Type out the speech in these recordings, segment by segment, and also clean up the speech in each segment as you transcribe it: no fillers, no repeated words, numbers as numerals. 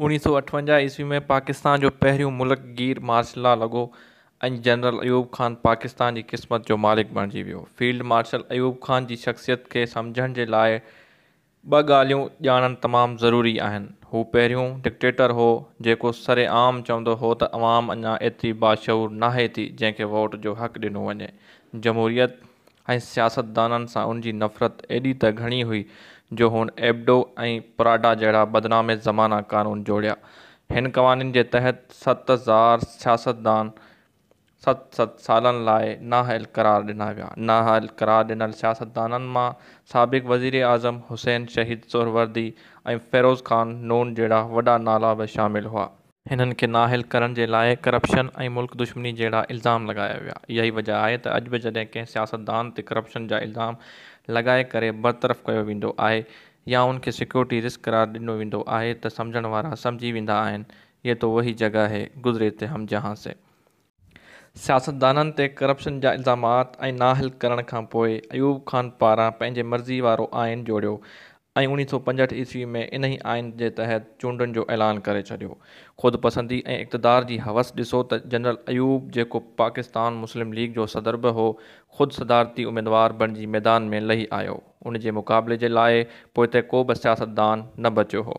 1958 عيسوي ۾ پاڪستان جو پهريون ملڪ گير مارشل لا لڳو ۽ جنرل ايوب خان پاڪستان جي قسمت جو مالڪ بڻجي ويو. فيلڊ مارشل ايوب خان جي شخصيت کي سمجهڻ جي لاء ٻه ڳالهيون ڄاڻڻ تمام ضروري آهن. هو پهريون ڊڪٽيٽر هو، جيڪو سرعام چوندو هو ته عوام اڃا ايتري باشعور ناهي ٿي، جنهن کي ووٽ جو حق ڏنو وڃي. جمهوريت ۽ سياستدانن سان ان جي نفرت ايڏي ته گهڻي هئي، جو هن ايبڊو ۽ پراڊا جهڙا بدنام زمانه قانون جوڙيا. هن قوانين جي تحت 7000 سياستدان ست ست سالن لاء نااهل قرار ڏنا ويا. نااهل قرار ڏنل سياستدانن مان سابق وزيراعظم حسين شهيد سهروردي ۽ فيروز خان نون جهڙا وڏا نالا به شامل هئا. هنن کي نااهل ڪرڻ جي لاء ڪرپشن ۽ ملڪ دشمني جهڙا الزام لڳايا ويا. اها ئي وجه آهي ته اڄ به جڏهن ڪنهن سياستدان تي ڪرپشن جا الزام لڳائي ڪري برطرف ڪيو ويندو آهي يا ان کي سيڪيورٽي رسڪ قرار ڏنو ويندو آهي ته سمجهڻ وارا سمجهي ويندا آهن يه تو وهي جگهه هي گذري ٿي هم جهان سي. سياستدانن تي ڪرپشن جا الزامات ۽ نااهل ڪرڻ کانپوء ايوب خان پاران پنهنجي مرضي وارو آئين جوڙيو ۽ 1965 عيسوي ۾ انهي آئين جي تحت چونڊن جو اعلان ڪري ڇڏيو. خود پسندي ۽ اقتدار جي هوس ڏسو ته جنرل ايوب جيڪو پاڪستان مسلم ليگ جو صدر به هو، خود صدارتي اميدوار بڻجي ميدان ۾ لهي آيو. ان جي مقابلي جي لاء پوئتي ڪو به سياستدان نه بچيو هو.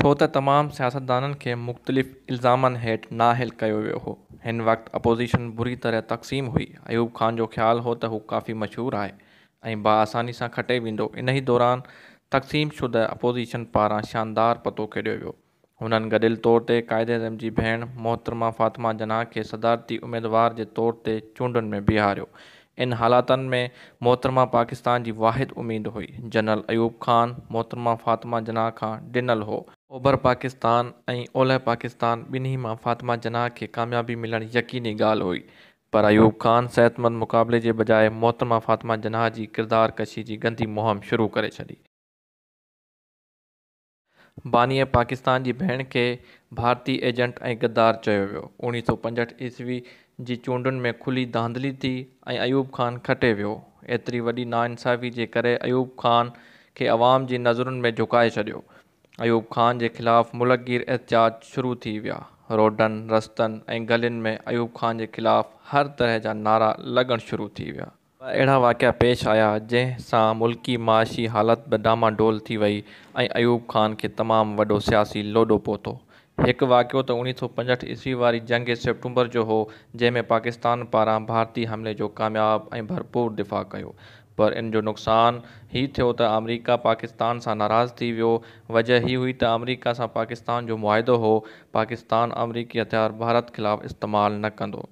ڇو ته تمام سياستدانن کي مختلف الزامن هيٺ نااهل ڪيو ويو هو. هن وقت اپوزيشن بري طرح تقسيم هئي. ايوب خان جو خيال هو ته هو ڪافي مشهور آهي ۽ باآساني سان کٽي ويندو. انهي دوران تقسيم شده اپوزيشن پاران شاندار پتو کيڏيو ويو. هنن گڏيل طور تي قائداعظم جي ڀيڻ محترمه فاطمه جناح کي صدارتي اميدوار جي طور تي چونڊن ۾ بيهاريو. ان حالاتن ۾ محترمه پاڪستان جي واحد اميد هئي. جنرل ايوب خان محترمه فاطمه جناح کان ڊنل هو. اوڀر پاڪستان ۽ اولهه پاڪستان ٻنهي مان فاطمه جناح کي ڪاميابي ملڻ يقيني ڳالهه هئي. پر ايوب خان صحتمند مقابلي جي بجاء محترمه فاطمه جناح جي ڪردار ڪشي جي گندي مهم شروع ڪري ڇڏي. بانيء پاڪستان جي ڀيڻ کي ڀارتي ايجنٽ ۽ غدار چيو ويو. 1965 عيسوي جي چونڊن ۾ کلي ڌانڌلي ٿي ۽ ايوب خان کٽي ويو. ايتري وڏي ناانصافي جي ڪري ايوب خان کي عوام جي نظرن ۾ جهڪائي ڇڏيو. ايوب خان جي خلاف ملڪگير احتجاج شروع ٿي ويا. روڊن، رستن ۽ گلين ۾ ايوب خان جي خلاف هر طرح جا نعرا لڳڻ شروع ٿي ويا. ٻه اهڙا واقعا پيش آيا، جنهن سان ملڪي معاشي حالت به ڊانوان ڊول ٿي وئي ۽ ايوب خان کي تمام وڏو سياسي لوڏو پهتو. هڪ واقعو ته 1965 عيسوي واري جنگ سيپٽمبر جو هو، جنهن ۾ پاڪستان پاران ڀارتي حملي جو ڪامياب ۽ ڀرپور دفاع ڪيو، پر ان جو نقصان هي ٿيو ته آمريڪا پاڪستان سان ناراض ٿي ويو، وجه هي هئي ته آمريڪا سان پاڪستان جو معاهدو هو، پاڪستان آمريڪي هٿيار ڀارت خلاف استعمال نه ڪندو.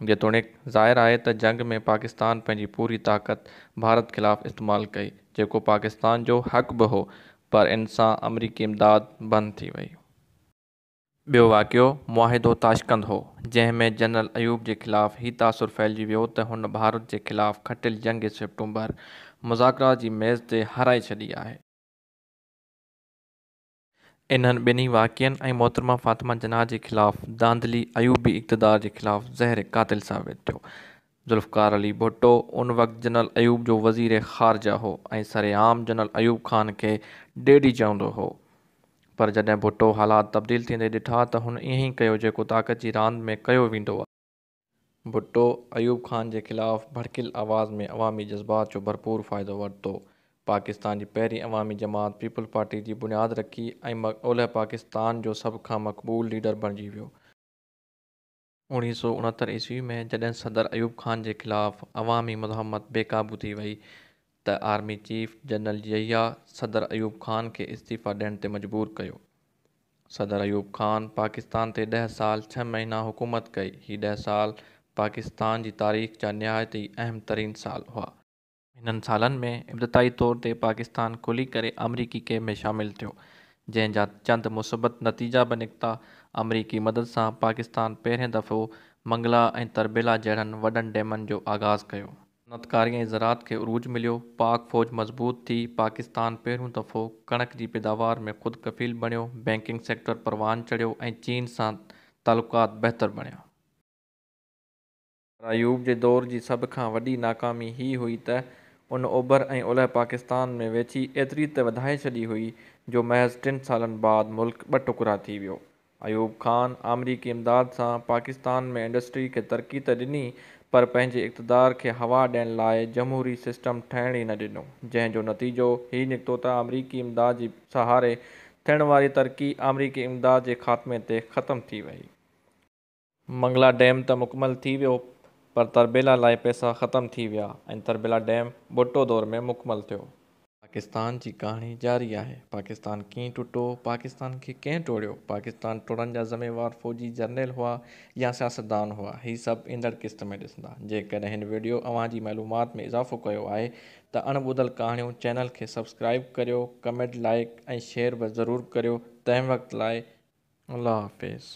جيتوڻيڪ ظاهر آهي ته جنگ ۾ پاڪستان پنهنجي پوري طاقت ڀارت خلاف استعمال ڪئي، جيڪو پاڪستان جو حق به هو، پر ان سان آمريڪي امداد بند ٿي وئي. ٻيو واقعو معاهدو تاشقند هو، جنهن ۾ جنرل ايوب جي خلاف هي تاثر ڦهلجي ويو ته هن ڀارت جي خلاف کٽيل جنگ سيپٽمبر مذاڪرات جي ميز تي هارائي ڇڏي آهي. انهن ٻنهي واقعن ۽ محترمه فاطمه جناح جي خلاف ڌانڌلي ايوبي اقتدار جي خلاف زهر قاتل ثابت ٿيو. ذوالفقار علي ڀٽو ان وقت جنرل ايوب جو وزير خارجه هو ۽ سرعام جنرل ايوب خان کي ڊيڊي چوندو هو. پر جڏهن ڀٽو حالات تبديل ٿيندي ڏٺا ته هن ائين ئي ڪيو جيڪو طاقت جي راند ۾ ڪيو ويندو آهي. ڀٽو، ايوب خان جي خلاف ڀڙڪيل آواز ۾ عوامي جذبات جو ڀرپور فائدو ورتو. پاڪستان جي پهرين عوامي جماعت پيپلز پارٽي جي بنياد رکي ۽ اولهه پاڪستان جو سڀ کان مقبول ليڊر بڻجي ويو. 1969 عيسوي ۾ جڏهن صدر ايوب خان جي خلاف عوامي مزاحمت بي قابو ٿي وئي ته آرمي چيف جنرل يحيٰ صدر ايوب خان کي استعيفيٰ ڏيڻ تي مجبور ڪيو. صدر ايوب خان پاڪستان تي ڏهه سال ڇهه مهينا حڪومت ڪئي. هي ڏهه سال پاڪستان جي تاريخ جا نهايت ئي اهم ترين سال هئا. هنن سالن ۾ ابتدائي طور تي پاڪستان کلي ڪري آمريڪي ڪيمپ ۾ شامل ٿيو، جنهن جا چند مثبت نتيجا به نڪتا. آمريڪي مدد سان پاڪستان پهرين دفعو منگلا ۽ تربيلا جهڙن وڏن ڊيمن جو آغاز ڪيو. صنعتڪاري ۽ زراعت کي عروج مليو، پاڪ فوج مضبوط ٿي، پاڪستان پهريون دفعو ڪڻڪ جي پيداوار ۾ خود ڪفيل بڻيو، بئنڪنگ سيڪٽر پروان چڙهيو ۽ چين سان تعلقات بهتر بڻيا. پر ايوب جي دور جي سڀ کان وڏي ناڪامي هي هئي ته ان اوڀر ۽ اولهه پاڪستان ۾ ويڇي ايتري ته وڌائي ڇڏي هئي جو محض ٽن سالن بعد ملڪ ٻه ٽڪرا ٿي ويو. ايوب خان آمريڪي امداد سان پاڪستان ۾ انڊسٽري کي ترقي ته ڏني پر پنهنجي اقتدار کي هوا ڏيڻ لاء جمهوري سسٽم ٺهڻ ئي نه ڏنو، جنهن جو نتيجو هي نڪتو ته آمريڪي امداد جي سهاري ٿيڻ واري ترقي آمريڪي امداد جي خاتمي تي ختم ٿي وئي. منگلا ڊيم ته مڪمل ٿي ويو پر تربيلا لاء پئسا ختم ٿي ويا ۽ تربيلا ڊيم ڀٽو دور ۾ مڪمل ٿيو. پاڪستان جي ڪهاڻي جاري آهي. پاڪستان ڪيئن ٽٽو؟ پاڪستان کي ڪنهن ٽوڙيو؟ پاڪستان ٽوڙڻ جا ذميوار فوجي جرنيل هئا يا سياستدان هئا؟ هي سڀ ايندڙ قسط ۾ ڏسندا. جيڪڏهن هن وڊيو اوهان جي معلومات ۾ اضافو ڪيو آهي ته اڻ ٻڌل ڪهاڻيون چينل کي سبسڪرائيب ڪريو، ڪمينٽ، لائيڪ ۽ شيئر به ضرور ڪريو. تنهن وقت لاء الله حافظ.